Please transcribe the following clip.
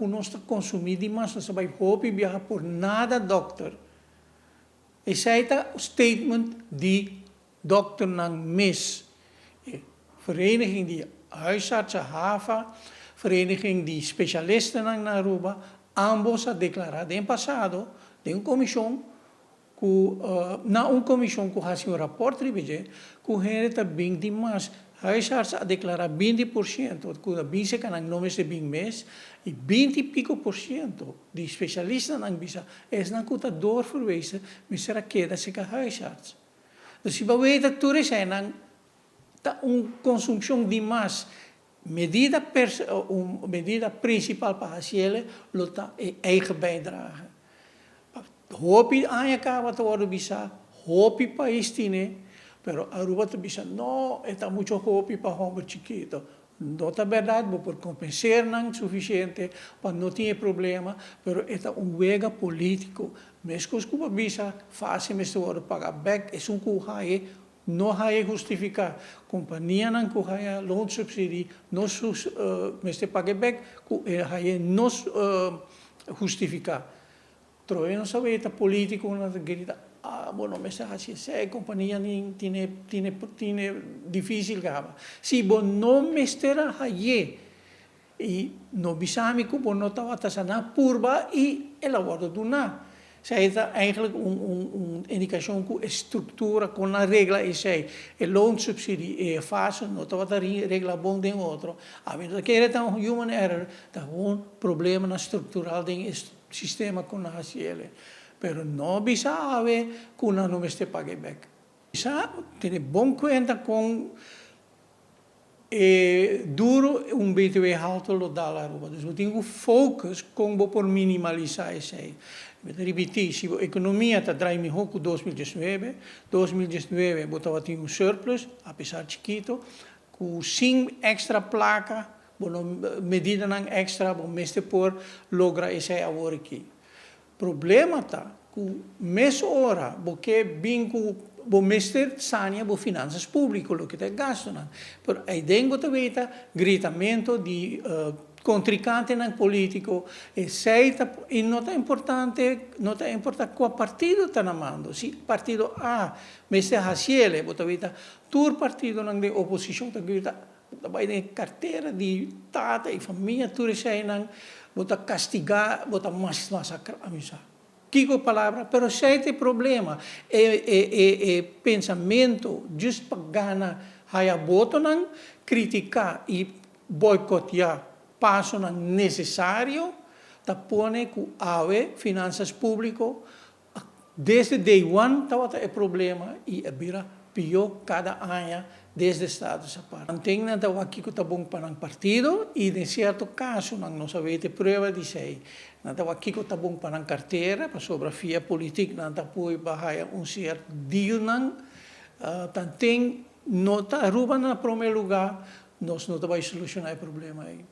ku nos ta konsumí dimas, nos ta bai hopi biaha por nada dòkter. Esei ta statement di dòkternan mes. E Vereniging di Huisartsen, HAVA, Vereniging di Specialistennan na Aruba, ambos a deklará den pasado den un komishon ku na un komishon ku hasi un rapòrt riba dje ku hende ta bin di mas. Huisarts a deklará 20% ku ta bin serka nan no mester bin mes i 20 i piko por siento di spesialistanan bisa esnan ku ta doorverwezen mester a keda serka huisarts. Dus si bo weta tur eseinan ta un konsumshon di mas. Medida un medida prinsipal pa hasiele lo ta e eigen bijdrage. Hopi aña kaba ta wòrdu bisa, hopi pais tine, pero Aruba ta bisa no, e ta mucho hopi pa hòmber chikito. No ta bèrdat, bo por kompenser nan sufisiente pa no tin e problema, pero e ta un wega polítiko. Meskos ku bo bisa, fásil mester wòrdu paga bèk, esun ku haye no haya hustifiká. Kompanianan ku haya loonsubsidie no mester paga bèk ku e haya no hustifiká. Troya no sabe ta politiconan ta grita, ah bo no mester haci esey, compania tine tine tine dificil caba. Si bo no mester a haye y no bisa mi cu bo no tabata sa na purba y el a wordo duna. Esey ta eigenlijk un un un indicacion cu e structura con nan regla esey, e loonsubsidie y e fase no tabata regla bon den otro. Ami no ta kere ta un human error, ta un problemanan structural den e Sistema ku nan hasi el e. Pero no bisa awe ku nan no mester paga e bek. Bisa tene bon kuenta kon e duro un btw halto lo dal Aruba. Dus bo tin ku focus kon bo por minimalisa esei. Mi ta ripiti, si bo ekonomia ta drai miho ku 2019, 2019 bo tabatin un surplus, apesar chikito, ku sin extra plaka Bo no medidanan extra bo mester por logra esei awor aki. Problema ta ku mes ora bo ke bin ku bo mester sania bo finansas publico loke ta e gastonan. Pero aiden bo ta weta gritamento di kontrikantenan politico esei ta i no ta importante no ta importa kua partido ta na mando. Si partido A mester hasiele bo ta weta tur partidonan den oposishon ta grita. Bo ta bai den e kartera di tata i famia tur eseinan bo ta kastigá, bo ta masakrá, mi sa kiko palabra, pero esei ta e problema, e e e e pensamentu just pa gana haya botonan, kritiká i boikotiá pasonan nesesario ta pone ku awe finansas públiko Desde day one tabata e problema y a bira pio cada aña desde status apart. Manten nan ta wak kico ta bon pa nan partido y den cierto casonan nos a wete prueba di esey. Nan ta wak kico ta bon pa nan cartera pasobra via politic nan ta pui pa haya un cierto dealnan. Tanten no ta Aruba na prome lugar nos no ta bay soluciona e problema ey.